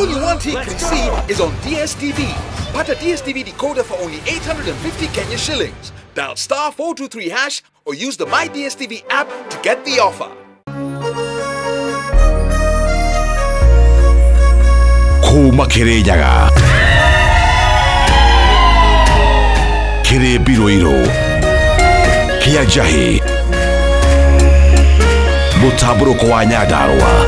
only one thing you can see is on DSTV. Pata DSTV decoder for only 850 Kenya shillings. Dial star 423 hash or use the My DSTV app to get the offer. Kuma Kirinyaga Kiri Biroiro Kia Njahi Mũtambũrũko wa Nyandarũa.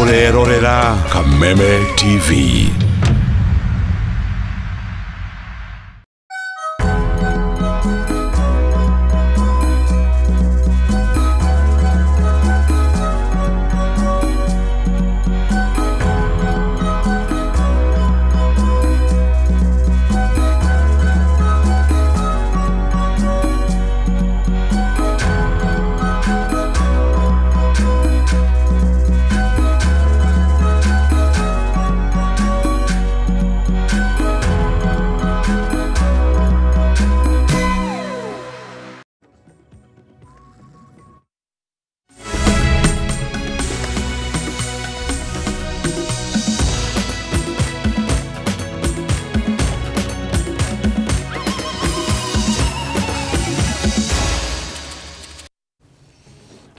Ũrerorera Kameme TV.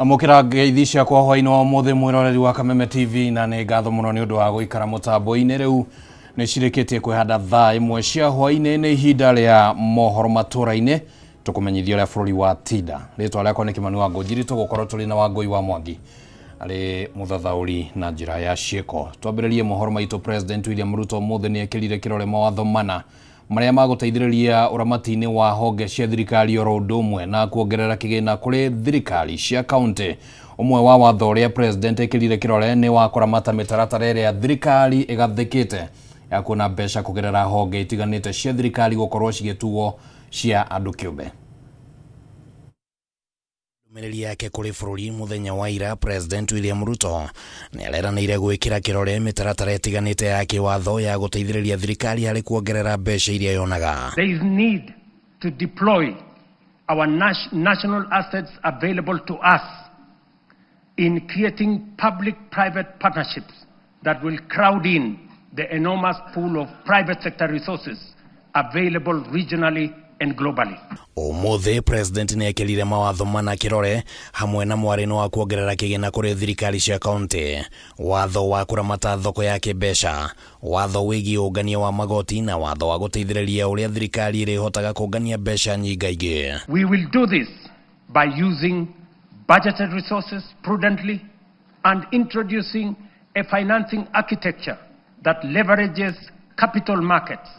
Amũkĩra ngeithi ciakwa hwaĩ-inĩ wa ũmũthĩ mwĩroreri wa Kameme TV na nĩ ngatho mũno nĩ ũndũ wa gũikara mũtambo-inĩ. Rĩu nĩ cirĩkĩtie kwĩhanda thaa ĩmwe cia hwaĩ-inĩ, nĩ ihinda rĩa mohoro matũra-inĩ tũkũmenyithia ũrĩa bũrũri wa tinda. Rĩtwa rĩakwa nĩ Kĩmani wa Ngũnjiri, tũgũkorwo tũrĩ na Wangũi wa Mwangi arĩ mũthathaũri na njĩra ya ciĩko. Twambĩrĩrie mohoro maitũ. President William Ruto ũmũthĩ nĩ ekĩrire kĩrore mawatho mana marĩa magũteithĩrĩria ũramati-inĩ wa honge cia thirikari oro ũndũ ũmwe na kuongerera kĩgĩna kũrĩ thirikari cia kaunti. Ũmwe wa watho ũrĩa president ekĩrire kĩrore nĩ wa kũramata mĩtaratara ĩrĩa thirikari ĩgathĩkĩte ya kuona mbeca kũgerera honge itiganĩte cia thirikari gũkorwo cigĩtuo cia andũ kĩũmbe. Ndũmĩrĩri yake kũrĩ bũrũri mũthenya wa ira, President William Ruto nĩ areranĩire gwĩkĩra kĩrore mĩtaratara ĩtiganĩte ya kĩwatho ya gũteithĩrĩria thirikari harĩ kuongerera mbeca iria yonaga. There is need to deploy our national assets available to us in creating public-private partnerships that will crowd in the enormous pool of private sector resources available regionally and globally. Ũmũthĩ President nĩ ekĩrire mawatho mana kĩrore hamwe na mwarĩno wa kuongerera kĩgĩna kũrĩ thirikari cia kaunti, watho wa kũramata thoko ya kĩmbeca, watho wĩgiĩ ũngania wa magoti na watho wa gũteithĩrĩria ũrĩa thirikari ĩrĩhotaga kũngania mbeca nyingaingĩ. We will do this by using budgeted resources prudently and introducing a financing architecture that leverages capital markets,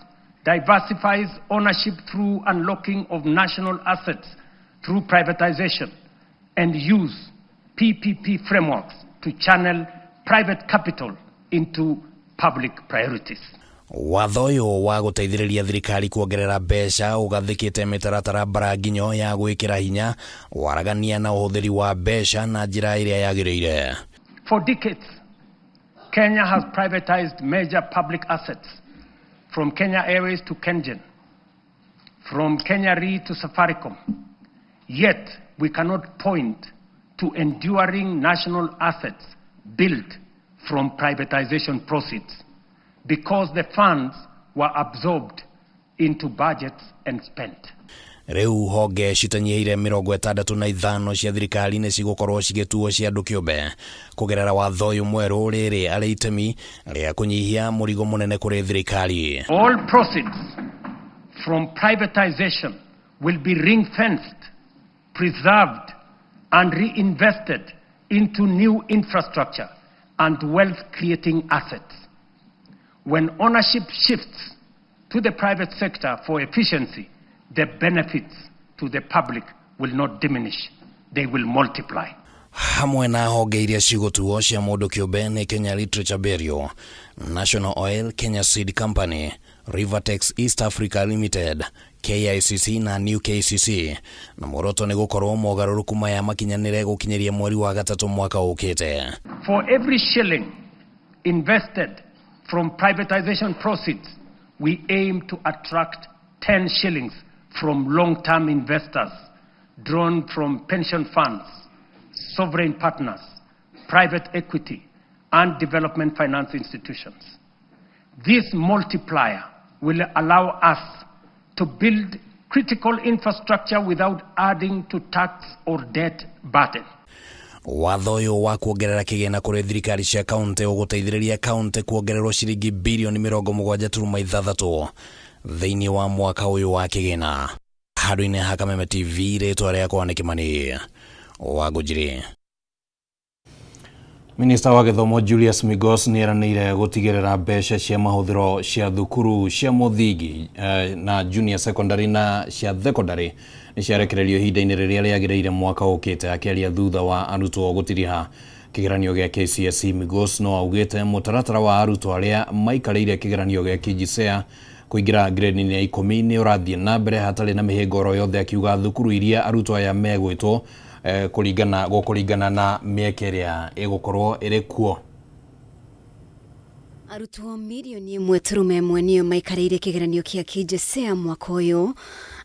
diversifies ownership through unlocking of national assets through privatization, and use PPP frameworks to channel private capital into public priorities. Watho ũyũ wa gũteithĩrĩria thirikari kuongerera mbeca ũgathĩkĩte mĩtaratara mbaranginyo ya gwĩkĩra hinya waragania na ũhũthĩri wa mbeca na njĩra ĩrĩa yagĩrĩire. For decades, Kenya has privatized major public assets, from Kenya Airways to Kengen, from Kenya Re to Safaricom. Yet, we cannot point to enduring national assets built from privatization proceeds because the funds were absorbed into budgets and spent. Rĩu honge citanyihĩire 65 cia thirikari nĩ cigũkorwo cigĩtuo cia andũ kĩũmbe kũgerera watho ũyũ mwerũ, rĩrĩ arĩ itemi rĩa kũnyihia mũrigo mũnene kũrĩ thirikari. All proceeds from privatization will be ring-fenced, preserved and reinvested into new infrastructure and wealth-creating assets. When ownership shifts to the private sector for efficiency, the benefits to the public will not diminish, they will multiply. Hamwe na honge iria cigũtuo cia mũndũ kĩũmbe nĩ Kenya Literature Bureau, National Oil, Kenya Seed Company, Rivertex East Africa Limited, KICC na New KCC, na muoroto nĩ gũkorwo mogarũrũku maya makinyanĩre gũkinyĩria mweri wa gatatũ mwaka ũkĩte. For every shilling invested from privatization proceeds, we aim to attract 10 shillings from long-term investors drawn from pension funds, sovereign partners, private equity, and development finance institutions. This multiplier will allow us to build critical infrastructure without adding to tax or debt burden. Watho ũyũ wa kuongerera kĩgĩna kũrĩ thirikari cia kaunti ũgũteithĩrĩria kaunti kuongererwo ciringi birioni 76.6 thĩinĩ wa mwaka ũyũ wa kĩgĩna. Handũ-inĩ ha Kameme TV, rĩtwa rĩakwa nĩ Kĩmani wa Ngũnjiri. Minista wa gĩthomo Julius Migos nĩeranĩire gũtigĩrĩra mbeca cia mahũthĩro cia thukuru cia mũthingi na junior secondary na cia secondary nĩ ciarekererio ihinda-inĩ rĩrĩa rĩagĩrĩire mwaka ũkĩte. Akĩaria thutha wa arutwo gũtiriha kĩgeranio gĩa KCSE, Migos no augĩte mũtaratara wa arutwo arĩa maikarĩire kĩgeranio gĩa KJSEA kũingĩra grade-inĩ ya 10 nĩ ũrathiĩ na mbere hatarĩ na mĩhĩnga oro yothe, akiuga thukuru iria arutwo aya megwĩtwo kũringana na mĩeke ĩrĩa ĩgũkorwo ĩrĩ kuo. Arutwo mirioni 1.1 nĩo maikarĩire kĩgeranio kĩa KJSEA mwaka ũyũ,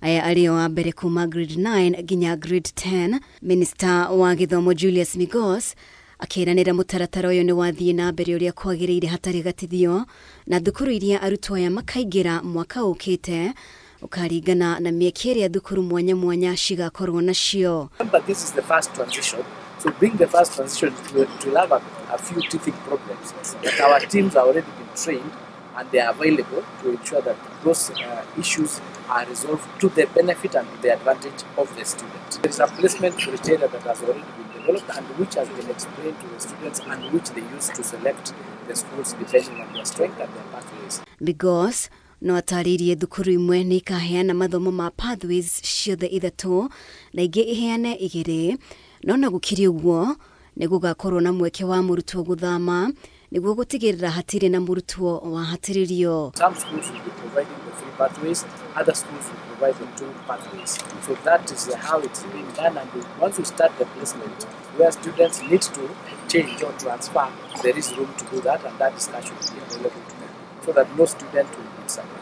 aya arĩo a mbere kuma grade 9 nginya grade 10. Minista wa gĩthomo Julius Migos akĩranĩra mũtaratara ũyũ nĩ wathiĩ na mbere ũrĩa kwagĩrĩire hatarĩ gatithio, na thukuru iria arutwo aya makaingĩra mwaka ũkĩte ũkaringana na mĩeke ĩrĩa thukuru mwanya mwanya cigakorwo nacio. But this is the first transition. So being the first transition, it will have a few teething problems. But our teams are already been trained and they are available to ensure that those issues are resolved to the benefit and to the advantage of the student. There is a placement criteria that has already been developed and which has been explained to the students and which they use to select the schools depending on their strength and their pathways. Because no atarĩirie thukuru imwe nĩ ikaheana mathomo ma pathways ciothe ithatũ na ingĩ iheane igĩrĩ, no na gũkĩrĩ ũguo nĩ gũgakorwo na mweke wa mũrutwo gũthama nĩguo gũtigĩrĩra hatirĩ na mũrutwo wahatĩrĩrio. Some schools will be providing the 3 pathways, other schools will provide the 2 pathways. So that is how it's being done, and once we start the placement where students need to change or transfer, there is room to do that, and that discussion will be available to them so that no student will be disappointed.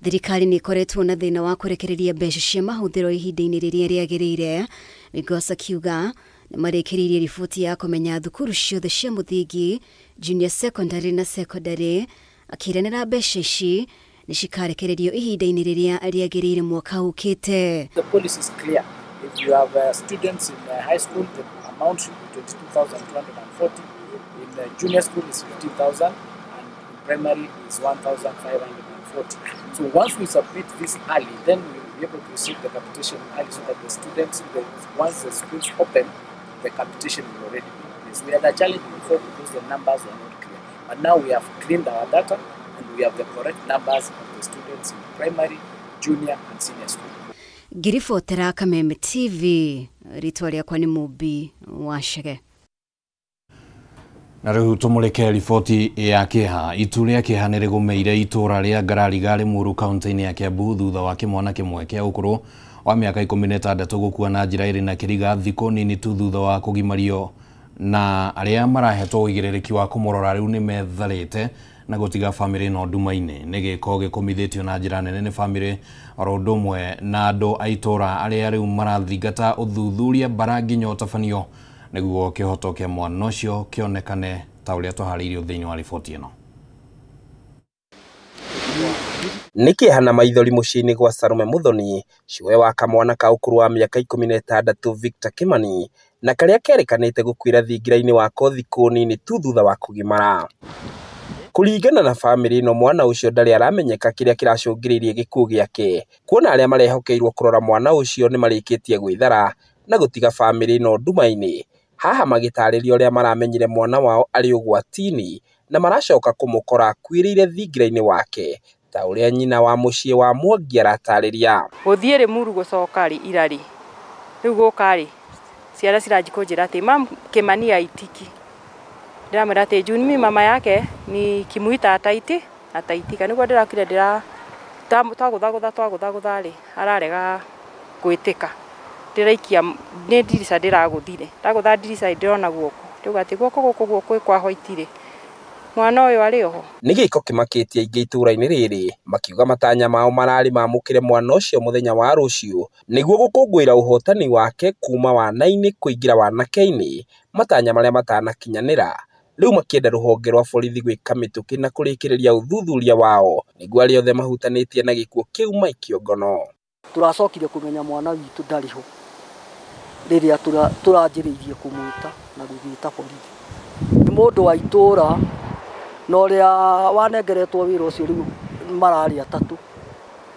Thirikari nĩ ĩkoretwo na thĩna wa kũrekereria mbeca cia mahũthĩro ihinda-inĩ rĩrĩa rĩagĩrĩire. Migos akiuga nĩ marĩkĩrĩirie riboti ya kũmenya thukuru ciothe cia mũthingi, junior secondary na secondary, akĩranĩra mbeca ici nĩ cikarekererio ihinda-inĩ rĩrĩa rĩagĩrĩire mwaka ũkĩte. The policy is clear. If you have students in high school, the amount should be 22,240. In junior school is 15,000 and in primary is 1,540. So once we submit this early, then we will be able to receive the capitation early so that the students, once the schools open, the capitation will already be in place. We had a challenge before because the numbers were not clear. But now we have cleaned our data and we have the correct numbers of the students in primary, junior and senior school. Ngiribotera Kameme TV, rĩtwa rĩakwa nĩ Mũmbi wa Chege. Na rĩu tũmũrĩke riboti ya kĩeha. Itu rĩa kĩeha nĩ rĩgũmĩire itũra rĩa Ngarariga Rĩmuru kaunti-inĩ ya Kiambu thutha wa kĩmwana kĩmwe kĩa ũkũrũ wa mĩaka 16 gũkua na njĩra ĩrĩ na kĩriga thikũ nini tu thutha wa kũgimario, na arĩa marahetwo ũigĩrĩrĩki wa kũmũrora rĩu nĩ metharĩte na gũtiga bamĩrĩ ĩno nduma-inĩ. Nĩ gĩko gĩkũmithĩtio na njĩra nene nĩ bamĩrĩ oro ũndũ ũmwe na andũ a itũra arĩa rĩu marathingata ũthuthuria mbara nginya ũtabanio nĩguo kĩhoto kĩa mwana ũcio kĩonekane ta ũrĩa twaharĩirio thĩinĩ wa riboti ĩno. Nĩ kĩeha na maithori mũciĩ-inĩ gwa Salome Muthoni, cũwe wa kamwana ka ũkũrũ wa mĩaka 16 Victor Kimani, na karĩa kerĩkanĩte gũkuĩra thingira-inĩ wako thikũ nini tu thutha wa kũgimara. Kũringana na bamĩrĩ ĩno, mwana ũcio ndarĩ aramenyeka kĩrĩa kĩracũngĩrĩirie gĩkuũ gĩake, kuona arĩa marehokeirwo kũrora mwana ũcio nĩ marĩkĩtie gwĩthara na gũtiga bamĩrĩ ĩno nduma-inĩ. Haha magĩtarĩria ũrĩa maramenyire mwana wao arĩ ũgwati-inĩ na maracoka kũmũkora akuĩrĩire thingira-inĩ wake, ta ũrĩa nyina wa mũciĩ wa Mwangi aratarĩria. Gũthiĩ Rĩmuru gũcoka rĩ irarĩ rĩu gũka rĩ ciana ciranji kũnjĩra atĩ mam Kimani aitiki. Ndĩramwĩra atĩ juu mimi mama yake ni kimuita ataiti ataitika. Nĩguo ndĩrakire ndĩra twagũthagũtha twagũthagũtha rĩ ararega gwĩtĩka. Ndĩraikia nĩ ndirica ndĩragũthire ndagũtha ndirica ndĩrona guoko ndĩuga atĩ guoko gũkũ guoko kwa white rĩ Mwana ũyũ arĩ oho. Nĩ gĩko kĩmakĩtie aingĩ itũũra-inĩ rĩrĩ makiuga matanya mao mararĩ mamũkĩre mwana ũcio mũthenya wa rũciũ nĩguo gũkũngũĩra ũhotani wake kuma wana-inĩ kũingĩra wanake-inĩ, matanya marĩa matanakinyanĩra. Rĩu makĩenda rũhonge rwa borithi gwĩka mĩtũkĩ na kũrĩkĩrĩria ũthuthuria wao nĩguo arĩa othe mahutanĩtie na gĩkuũ kĩu maikio ngono. Tũracokire kũmenya mwana witũ ndarĩ ho rĩrĩa tũranjĩrĩirie kũmwĩta na gũgĩta borithi. Nĩ mũndũ wa itũũra na ũrĩa wanengeretwo wĩra ũcio rĩu mararĩ atatũ.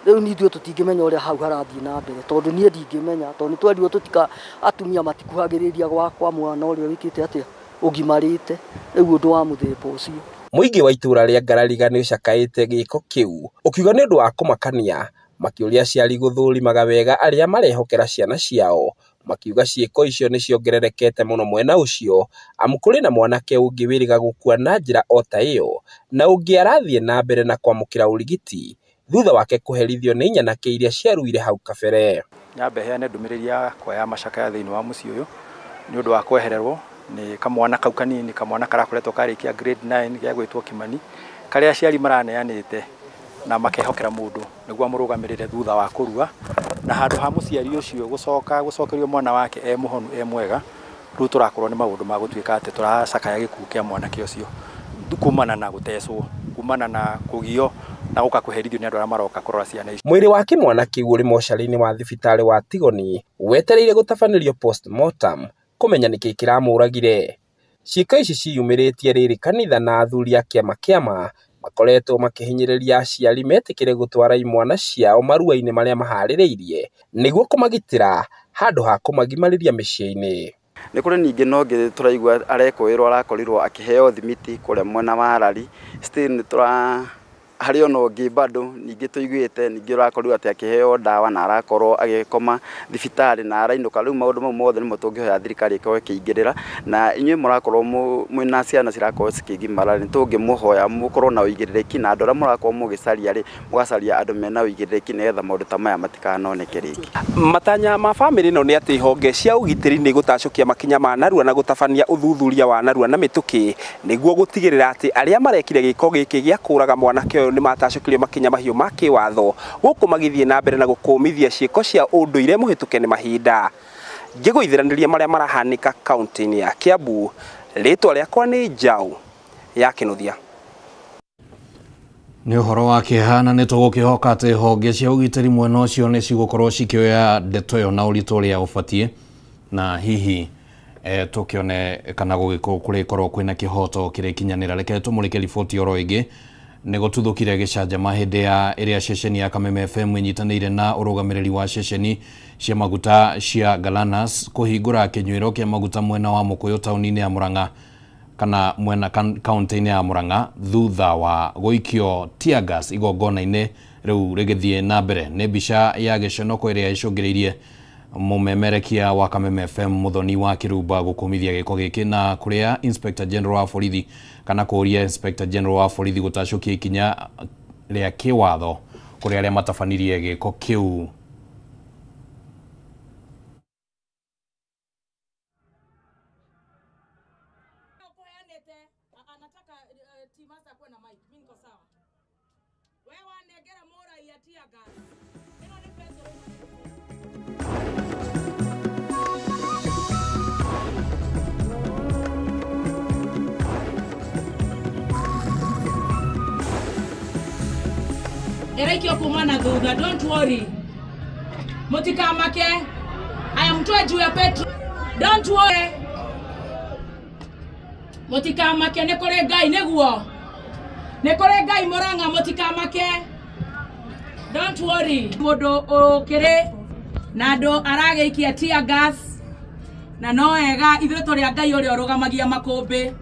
Rĩu ithuĩ tũtingĩmenya ũrĩa hau harathiĩ na mbere tondũ niĩ ndingĩmenya tondũ nĩ twerirwo tũtika atumia matikuhagĩrĩria kwa mwana ũrĩa wĩkĩte atĩa ũgimarĩte rĩu ũndũ wa mũthemba ũcio. Mũingĩ wa itũũra rĩa Ngarariga nĩ ũcakaĩte gĩko kĩu ũkiuga nĩ ũndũ wa kũmakania, makĩũria aciari gũthũrimaga wega arĩa marehokera ciana ciao, makiuga ciĩko icio nĩ ciongererekete mũno mwena ũcio amu kũrĩ na mwanake ũngĩ wĩrĩga gũkua na njĩra o ta ĩyo na ũngĩ arathiĩ na mbere na kwamũkĩra ũrigiti thutha wake kũherithio nĩ nyanake iria ciaruire hau kabere. Nyambe heane ndũmĩrĩri yakwa ya macakaya thĩinĩ wa mũciĩ ũyũ nĩ ũndũ wa kwehererwo nĩ kamwana kau kanini, kamwana karakoretwo karĩkia grade 9 gĩa gwĩtwo Kimani, karĩa aciari maraneanĩte na makehokera mũndũ nĩguo amũrũgamĩrĩre thutha wa kũrua, na handũ ha mũciari ũcio gũcoka gũcokerio mwana wake e mũhonu e mwega, rĩu tũrakorwo nĩ maũndũ ma gũtuĩka atĩ tũracakaya gĩkuũ kĩa mwanake ũcio kumana na gũtecwo, kumana na kũgio na gũka kũherithio nĩ andũ arĩa maroka kũrora ciana icio. Mwĩrĩ wa kĩmwana kĩu ũrĩ mocarĩ-inĩ wa thibitarĩ wa Tigoni wetereire gũtabanĩrio postmortem kũmenya nĩkĩ kĩramũragire. Ciĩko ici ciyumĩrĩtie rĩrĩ kanitha na athuri a kĩama kĩama makoretwo makĩhinyĩrĩria aciari metĩkĩre gũtwara imwana ciao marua-inĩ marĩa maharĩrĩirie nĩguo kũmagitĩra handũ ha kũmagimarĩria mĩciĩ-inĩ. Nĩ kũrĩ ningĩ no ngĩ tũraigua arekũĩrwo arakorirwo akĩheo thimiti kũrĩa mwena wa Arari, still nĩ tũra harĩ ona ũngĩ bado ningĩ tũiguĩte ningĩ ũrakorirwo atĩ akĩheo ndawa na arakorwo agĩkoma thibitarĩ na arainũka. Rĩu maũndũ mau mothe nĩmo tũngĩhoya thirikari ĩkorwo ĩkĩingĩrĩra, na inyuĩ mũrakorwo mwĩna ciana cirakorwo cikĩgimara nĩ tũngĩmũhoya mũkorwo na ũigĩrĩrĩki na andũ arĩa mũrakorwo mũgĩcaria rĩ mũgacaria andũ mena ũigĩrĩrĩki nĩgetha maũndũ ta maya matikanoneke rĩngĩ. Matanya ma bamĩrĩ ĩno nĩ atĩ honge cia ũgitĩri nĩ gũtacũkia makinya ma narua na gũtabania ũthuthuria wa narua na mĩtũkĩ nĩguo gũtigĩrĩra atĩ arĩa marekire gĩko gĩkĩ gĩa kũraga mwanake ũyũ nĩ matacũkirio makinya mahiũ ma kĩwatho gũkũ magĩthiĩ na mbere na gũkũmithia ciĩko cia ũndũire mũhĩtũke nĩ mahinda. Ngĩgũithiranĩria marĩa marahanĩka kaunti-inĩ ya Kiambu, rĩtwa rĩakwa nĩ Njaũ ya Kĩnuthia. Nĩ ũhoro wa kĩeha na nĩ tũgũkĩhoka atĩ honge cia ũgitĩri mwena ũcio nĩ cigũkorwo cikĩoya ndeto ĩyo na ũritũ ũrĩa ũbatiĩ, na hihi tũkĩone kana kũrĩkorwo kwĩna kĩhoto kĩrĩkinyanĩra. Reke tũmũrĩke riboti oro ĩngĩ. Nĩ gũtuthũkire gĩcanjama hĩndĩ ya ĩrĩa ceceni ya Kameme FM ĩnyitanĩire na ũrũgamĩrĩri wa ceceni cia maguta cia Galanas kũhingũra kĩnyuĩro kĩa maguta mwena wa Mũkũyũ taũni-inĩ ya Murang'a kana mwena kaunti-inĩ ya Murang'a thutha wa gũikio tear gas igongona-inĩ rĩu rĩgĩthiĩ na mbere. Nĩ mbica ya gĩconoko ĩrĩa ĩcũngĩrĩirie mũmemerekia wa Kameme FM Muthoni wa Kĩrumba gũkũmithia gĩko gĩkĩ na kũrĩa Inspector General wa borithi kana kũria Inspector General wa borithi gũtacũkia ikinya rĩa kĩwatho kũrĩ arĩa matabanirie gĩko kĩu. Eraikio kuma na thutha, don't worry. Mutikamake. Aya mtoe juu ya Petro. Don't worry. Mutikamake nĩ kũrĩ Ngai nĩguo. Nĩ kũrĩ Ngai Murang'a mutikamake. Don't worry. Mũndũ ũkĩrĩ na andũ aragĩikia tear gas na no wega ithuĩ tũrĩ a Ngai ũrĩa ũrũgamagia makũmbĩ.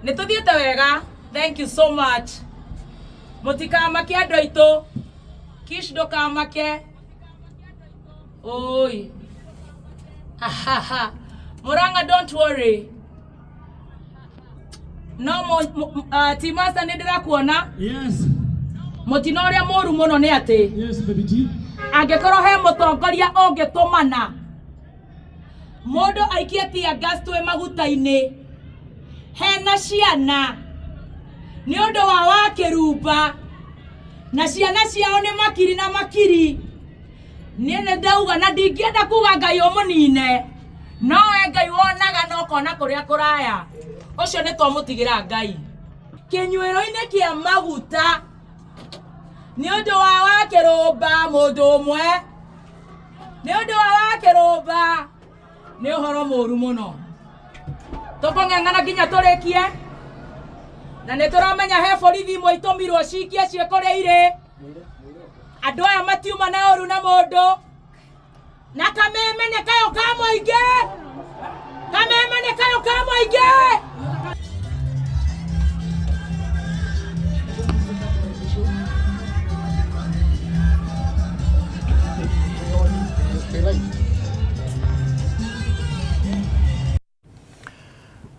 Nĩ tũthiĩte wega. Thank you so much. Mutikamake andũ aitũ. Kish ndũkamake. Oi. Ahaha. Murang'a, don't worry. No Timasa nĩ ndĩrakuona. Yes. Mũtino ũrĩa mũru mũno nĩ atĩ. Yes, baby G. Angĩkorwo he mũtongoria ũngĩtũmana mũndũ aikie tear gas twĩ maguta-inĩ Hena ciana nĩ ũndũ wa Wakĩrumba na ciana ciao nĩ makiri na makiri. Niĩ nĩ ndauga na ndingĩenda kuga Ngai ũmũnine, no we Ngai wonaga na ũkona kũrĩa kũraya, ũcio nĩ twamũtigĩra Ngai. Kĩnyuĩro-inĩ kĩa maguta nĩ ũndũ wa Wakĩrumba mũndũ ũmwe, nĩ ũndũ wa Wakĩrumba nĩ ũhoro mũru mũno. Tũkũng'ang'ana nginya tũrĩkie, na nĩ tũramenya he borithi imwe itũmirwo cikie ciĩ kũrĩa irĩ. Andũ aya matiuma na ũru na mũndũ, na kameme nĩ kayũ ka mũingĩ, kameme nĩ kayũ ka mũingĩ.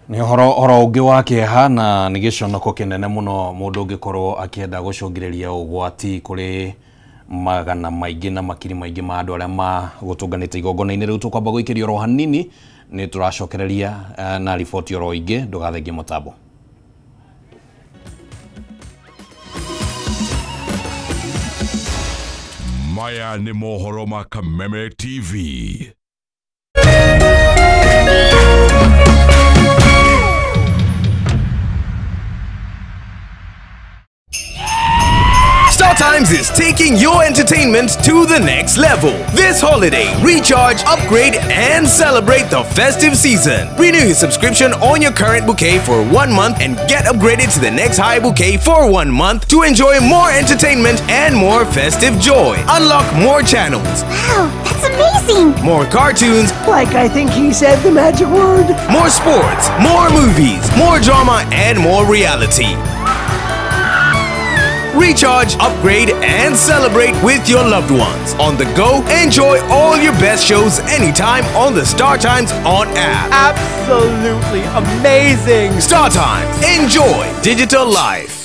Nĩ ũhoro ũngĩ wa kĩeha na nĩ gĩconoko kĩnene mũno mũndũ ũngĩkorwo akĩenda gũcũngĩrĩria ũgwati kũrĩ magana maingĩ na makiri maingĩ ma andũ arĩa magũtũnganĩte igongona-inĩ rĩu. Tũkwamba gũikĩrio oro hanini, nĩ tũracokereria na riboti oro ingĩ, ndũgathengie mũtambo. Maya nĩ mohoro ma Kameme TV. Star Times is taking your entertainment to the next level. This holiday, recharge, upgrade, and celebrate the festive season. Renew your subscription on your current bouquet for 1 month and get upgraded to the next high bouquet for 1 month to enjoy more entertainment and more festive joy. Unlock more channels. Wow, that's amazing! More cartoons. Like I think he said the magic word. More sports, more movies, more drama, and more reality. Recharge, upgrade, and celebrate with your loved ones. On the go, enjoy all your best shows anytime on the Star Times On app. Absolutely amazing! Star Times, enjoy digital life.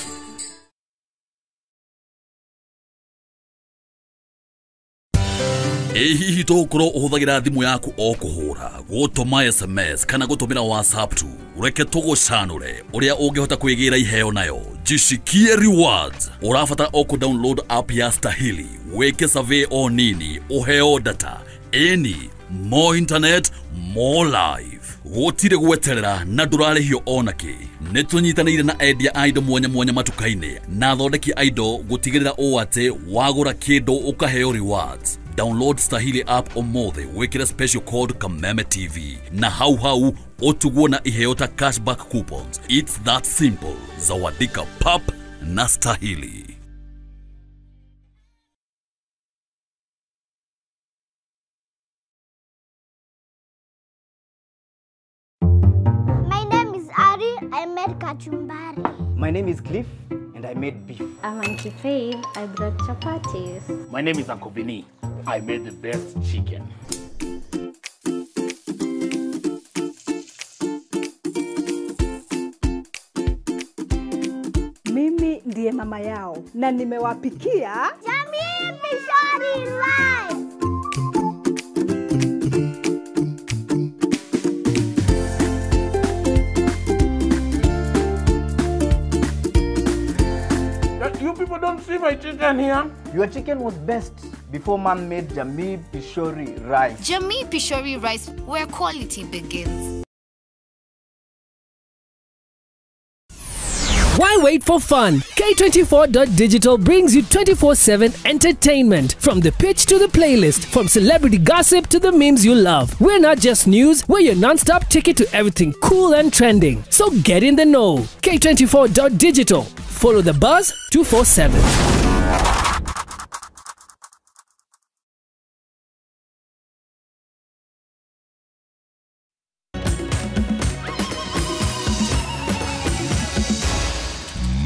Ĩ hihi tũgũkorwo ũhũthagĩra thimũ yaku o kũhũra, gũtũma SMS kana gũtũmĩra WhatsApp tu? Reke tũgũcanũre ũrĩa ũngĩhota kwĩgĩra iheo nayo. Jishikie rewards. Ũrabatara o kũ-download app ya Stahili, wĩke survey o nini, ũheo data. Ĩni, more internet, more life. Gũtirĩ gweterera na ndũrarĩhio onakĩ. Nĩ tũnyitanĩire na endia a indo mwanya mwanya matuka-inĩ na athondeki a indo gũtigĩrĩra ũũ atĩ wagũra kĩndũ ũkaheo rewards. Download Stahili app ũmũthĩ, wĩkĩre special code Kameme TV na hau hau ũtugwo na iheo ta cashback coupons. It's that simple. Zawadika pap na Stahili. My name is Ari. I made kachumbari. My name is Cliff and I made beef. I'm Auntie Faith. I brought chapatis. My name is Uncle Vinny. I made the best chicken. Mimi ndiye mama yao na nimewapikia Jamii Pishori Rice. You people don't see my chicken here. Your chicken was best before man made Jamii Pishori Rice. Jamii Pishori Rice, where quality begins. Why wait for fun? K24.digital brings you 24/7 entertainment. From the pitch to the playlist, from celebrity gossip to the memes you love. We're not just news, we're your non-stop ticket to everything cool and trending. So get in the know. K24.digital. Follow the buzz 247.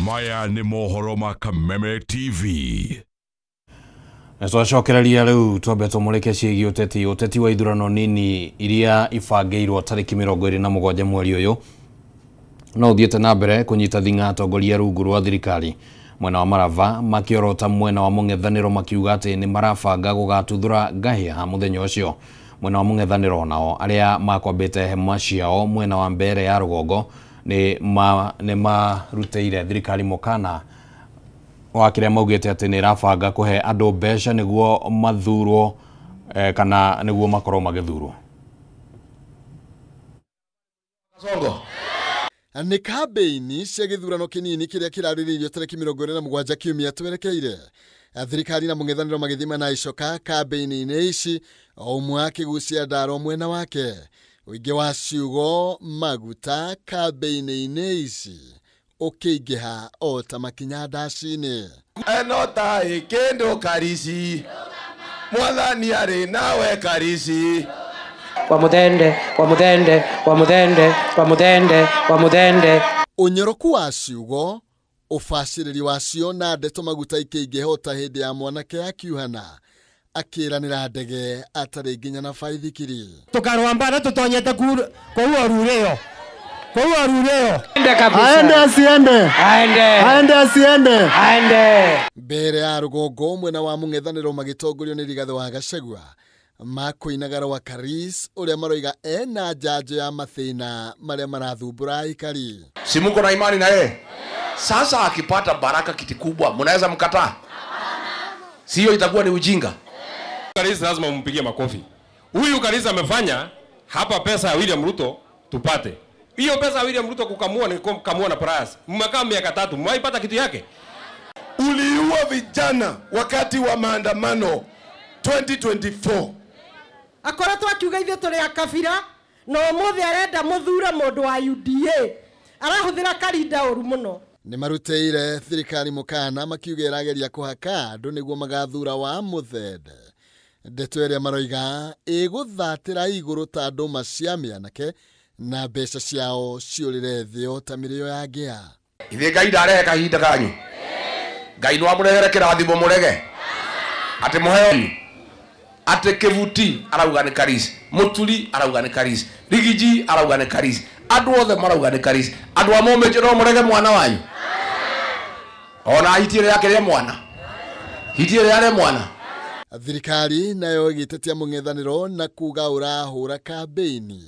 Maya nĩ mohoro ma Kameme TV. Na twacokereria rĩu twambe tũmũrĩke ciĩgiĩ ũteti wa ithurano nini iria ibangĩirwo tarĩki 27 mweri ũyũ no ũthiĩte na mbere kũnyita thing'a atongoria rungu rwa thirikari mwena wa Marava makĩorota mwena wa mũng'ethanĩro makiuga atĩ nĩ marabanga gũgatuthũra ngahĩha mũthenya ũcio. Mwena wa mũng'ethanĩro nao arĩa makwambĩte hema ciao mwena wa Mbeere ya rũgongo nĩ marutĩire thirikari mũkana wa kĩrĩa maugĩte atĩ nĩ ĩrabanga kũhe andũ mbeca nĩguo mathurwo kana nĩguo makorwo magĩthurwo. Songo nĩ kambĩini cia gĩthurano kĩnini kĩrĩa kĩrarĩrĩirio tarĩki 27 kiumia twerekeire. Thirikari na mũng'ethanĩro magĩthima na icoka kambĩini-inĩ ici, o ũmwe akĩgucia ndaro mwena wake. Ũingĩ wa ciugo maguta kambĩini-inĩ ici ũkĩingĩha o ta makinya ndaci-inĩ. Eno ta ĩkĩndũ Karici, mwathani arĩ nawe Karici. Wa muthende, wa muthende, wa muthende, wa muthende, wa muthende. Ũnyoroku wa ciugo, ũbacĩrĩri wacio na ndeto maguta ikĩingĩha ta hĩndĩ ya mwanake akiuhana akĩranĩra ndege atarĩ nginya na baithikiri. Tũkarũa mbara tũtonyete kũu orurĩo. Kũu orurĩo. Aende asiende. Aende. Aende asiende. Aende. Mbere ya rũgongo mwena wa mũng'ethanĩro magĩtongorio nĩ Rigathĩ wa Gachagua makũinaga rwa Karis ũrĩa maroiga ena njanjo ya mathĩna marĩa marathumbũra aikari. Si muko na imani na yeye? Sasa akipata baraka kiti kubwa, mnaweza mkataa? Sio, itakuwa ni ujinga. Karis lazima umpigie makofi. Huyu Karis amefanya hapa pesa ya William Ruto tupate. Hiyo pesa ya William Ruto kukamua ni kukamua na price. Mmekaa miaka 3, mwaipata kitu yake? Uliua vijana wakati wa maandamano 2024. Akoretwo akiuga ithuĩ tũrĩ a kabira na ũmũthĩ arenda mũthure mũndũ wa UDA arahũthĩra karinda ũru mũno. Nĩ marutĩire thirikari mũkana makiuga ĩrageria kũhaka andũ nĩguo magathura wa mũthende. Ndeto ĩrĩa maroiga ĩgũthatĩra igũrũ ta ndũma cia mĩanake na mbeca ciao ciũrĩre thĩ o ta mĩrĩo ya ngĩa. Ithe Ngai ndarehe kahinda kanyu. Ngai no amũrehere kĩrathimo mũrege. Atĩ mũheo ate Kevuti arauga nĩ Karisi, Muturi arauga nĩ Karisi, Rigiji arauga nĩ Karisi, andũ othe marauga nĩ Karisi. Andũ a Mũmĩnjĩ no mũrege mwana wanyu? Ona hiti ĩrĩa yake rĩa mwana, hiti ĩrĩa yarĩ mwana. Thirikari nayo ĩgĩtetia mũng'ethanĩro na kuga ũrahũra kambĩini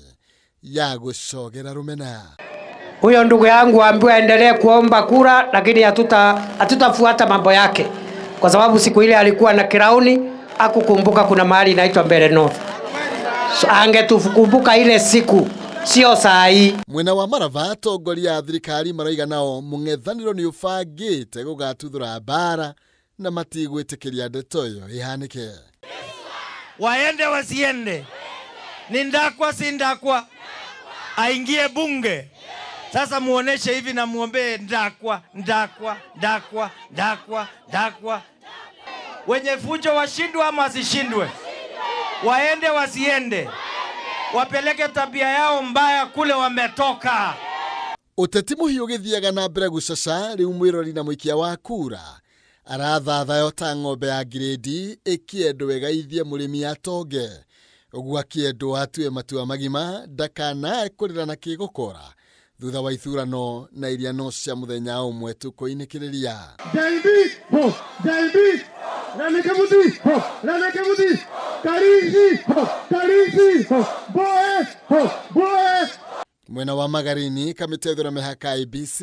ya gũcogera rũmena. Huyo ndugu yangu ambiwa aendelee kuomba kura, lakini hatutafuata mambo yake kwa sababu siku ile alikuwa na kirauni akukumbuka kuna mahali inaitwa Mbere North. So, angetukumbuka ile siku, sio saa hii. Mwena wa Marava atongoria a thirikari maroiga nao mũng'ethanĩro nĩ ũbangĩte gũgatuthũra mbara na matigwĩtĩkĩria ndeto ĩyo ĩhanĩke. Waende wasiende, ni ndakwa si ndakwa, aingie bunge. Sasa muoneshe hivi na muombee ndakwa, ndakwa, ndakwa, ndakwa, ndakwa. Wenye fujo washindwe ama wasishindwe? Waende wasiende? Wapeleke tabia yao mbaya kule wametoka. Ũteti mũhiũ ũgĩthiaga na mbere gũcaca rĩu mwĩrori na mũikia wa kura arathathayo ta ng'ombe ya ngirĩndi ĩkĩendwo ĩgaithie mũrĩmi atonge. Ũguo akĩendwo atue matua magima ndakanae kũrĩra na kĩgũkora thutha wa ithurano na iria no cia mũthenya ũmwe tũkũinĩkĩrĩria. David ho, David Rane Kevuti ho, Rane Kevuti, Karisi ho, Karisi ho, Boe ho, Boe. Mwena wa Magarini kamĩtĩ ya ithurano mĩhaka IEBC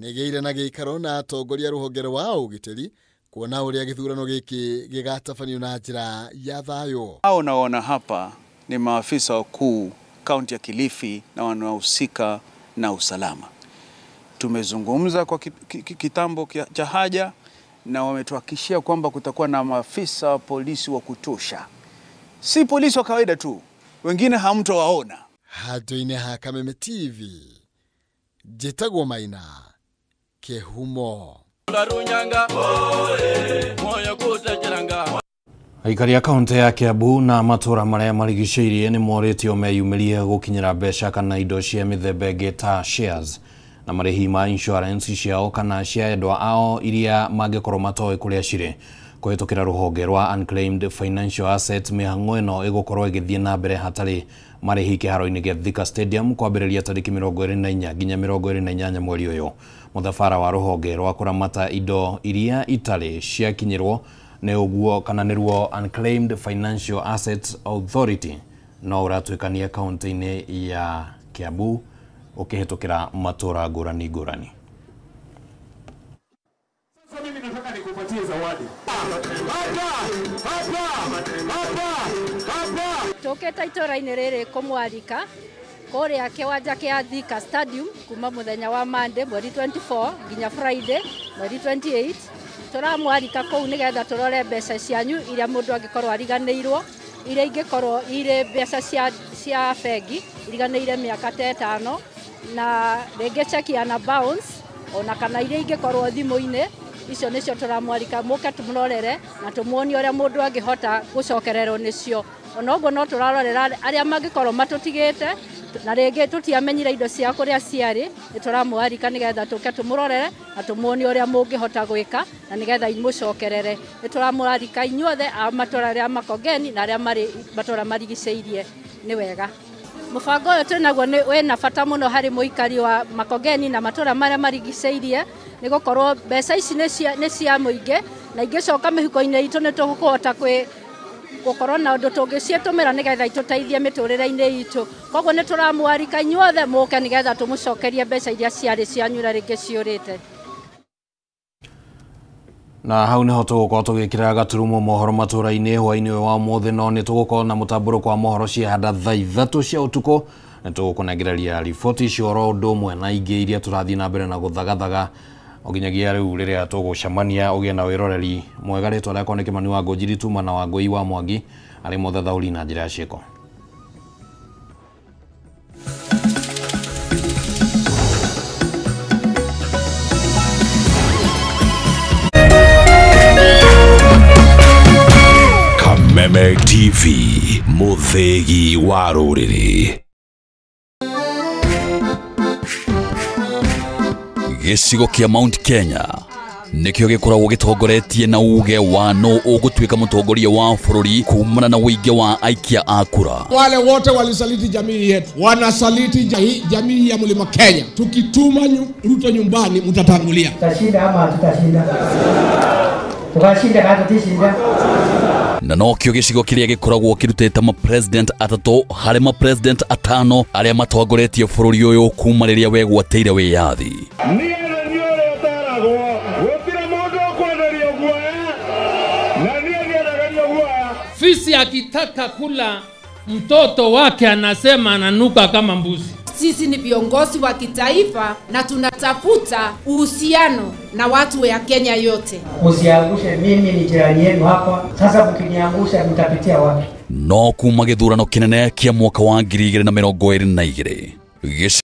nĩgĩire na gĩikaro na atongoria rũhonge rwa ũgitĩri kuona ũrĩa gĩthurano gĩkĩ gĩgatabanio na njĩra ya thayũ. Hao naona hapa ni maafisa wakuu kaunti ya Kilifi na wanaohusika na usalama. Tumezungumza kwa kitambo cha haja na wametuhakikishia kwamba kutakuwa na maafisa wa polisi wa kutosha. Si polisi wa kawaida tu, wengine hamtowaona. Handũ-inĩ ha Kameme TV, njĩtagwo Maina Kĩhumo. Aikari a kaunti ya Kiambu na matũra marĩa marigicĩirie nĩ morĩtio meyumĩrie gũkinyĩra mbeca kana indo cia mĩthemba ĩngĩ ta shares na marĩhi ma insurance ciao kana cia endwa ao iria mangĩkorwo matoĩ kũrĩa cirĩ kũhĩtũkĩra rũhonge rwa Unclaimed Financial Assets. Mĩhang'o ĩno ĩgũkorwo ĩgĩthiĩ na mbere hatarĩ marĩhi kĩharo-inĩ gĩa Thika Stadium kwambĩrĩria tarĩki 24 nginya 28 mweri ũyũ. Mũthabara wa rũhonge rwa kũramata indo iria itarĩ ciakinyĩrwo nĩ ũguo kana nĩruo Unclaimed Financial Assets Authority no ũratuĩkania kaunti-inĩ ya Kiambu Ũkĩhĩtũkĩra matũra ngũrani ngũrani. Sasa mimi nataka nikupatie zawadi. Hapa, hapa, hapa, hapa. Tũkĩte itũra-inĩ rĩrĩ kũmwarika kũrĩa kĩwanja kĩa Thika Stadium kuma mũthenya wa Monday mweri 24 nginya Friday mweri 28. Tũramwarika kũu nĩgetha tũrore mbeca cianyu iria mũndũ angĩkorwo ariganĩirwo, iria ingĩkorwo irĩ mbeca cia bengi iriganĩire mĩaka ta 5 na rĩngĩ cheki ya bounce ona kana iria ingĩkorwo thimũ-inĩ. Icio nĩcio tũramwarika mũke tũmũrorere na tũmuonie ũrĩa mũndũ angĩhota gũcokererwo nĩcio. Ona ũguo no tũrarorera arĩa mangĩkorwo matũtigĩte na rĩngĩ tũtiamenyire indo cia kũrĩa ciarĩ, nĩ tũramwarika nĩgetha tũke tũmũrorere na tũmuonie ũrĩa mũngĩhota gwĩka na nĩgetha imũcokerere. Nĩ tũramwarika inyuothe a matũra rĩa Makongeni na arĩa marĩ matũra marigicĩirie. Nĩ wega. Mũbango ũyũ twĩnaguo wĩna bata mũno harĩ mũikari wa Makongeni na matũra marĩa marigicĩirie, nĩ gũkorwo mbeca ici nĩ cia mũingĩ na ingĩcoka mĩhuko-inĩ itũ nĩ tũkũhota gũkorwo na ũndũ tũngĩciĩtũmĩra nĩgetha itũteithie mĩtũrĩre-inĩ itũ. Koguo nĩ tũramwarika inyuothe mũke nĩgetha tũmũcokerie mbeca iria ciarĩ cianyu na rĩngĩ ciũrĩte. Na hau niho tũgũkorwo tũgĩkĩra gaturumo mohoro matũra-inĩ hwaĩ-inĩ ũyũ wa ũmũthĩ, no nĩ tũgũkorwo na mũtambũrũko wa mohoro ciehanda thaa 3 cia ũtukũ. Nĩ tũgũkũnengereria riboti icio oro ũndũ ũmwe na ingĩ iria tũrathiĩ na mbere na gũthagathaga o nginyagia rĩu rĩrĩa tũgũcemania. Ũgĩe na wĩroreri mwega. Rĩtwa rĩakwa nĩ Kĩmani wa Ngũnjiri Tuma na Wangũi wa Mwangi arĩ mũthathaũri na njĩra ya ciĩko. Kameme TV, mũthĩgi wa rũrĩrĩ. Gĩcigo kĩa Mount Kenya nĩkĩo gĩkoragwo gĩtongoretie na uge wa no ũgũtuĩka mũtongoria wa bũrũri kumana na ũingĩ wa aikia a kura. Wale wote walisaliti jamii yetu, wanasaliti jamii ya Mlima Kenya. Tukituma Ruto nyumbani, mtatangulia. Tutashinda ama tutashinda? Tukashinda kana tutishinda? Na nokĩo gĩcigo kĩrĩa gĩkoragwo kĩrutĩte ma-president 3 harĩ ma-president 5 arĩa matongoretie bũrũri ũyũ kuma rĩrĩa wegwatĩire wĩyathi. Fisi akitaka kula mtoto wake anasema ananuka kama mbuzi. Sisi ni viongozi wa kitaifa na tunatafuta uhusiano na watu ya Kenya yote. Usiangushe, mimi ni jirani yenu hapa. Sasa mkiniangusha mtapitia wapi? No kuma gĩthurano kĩnene kĩa mwaka wa 2022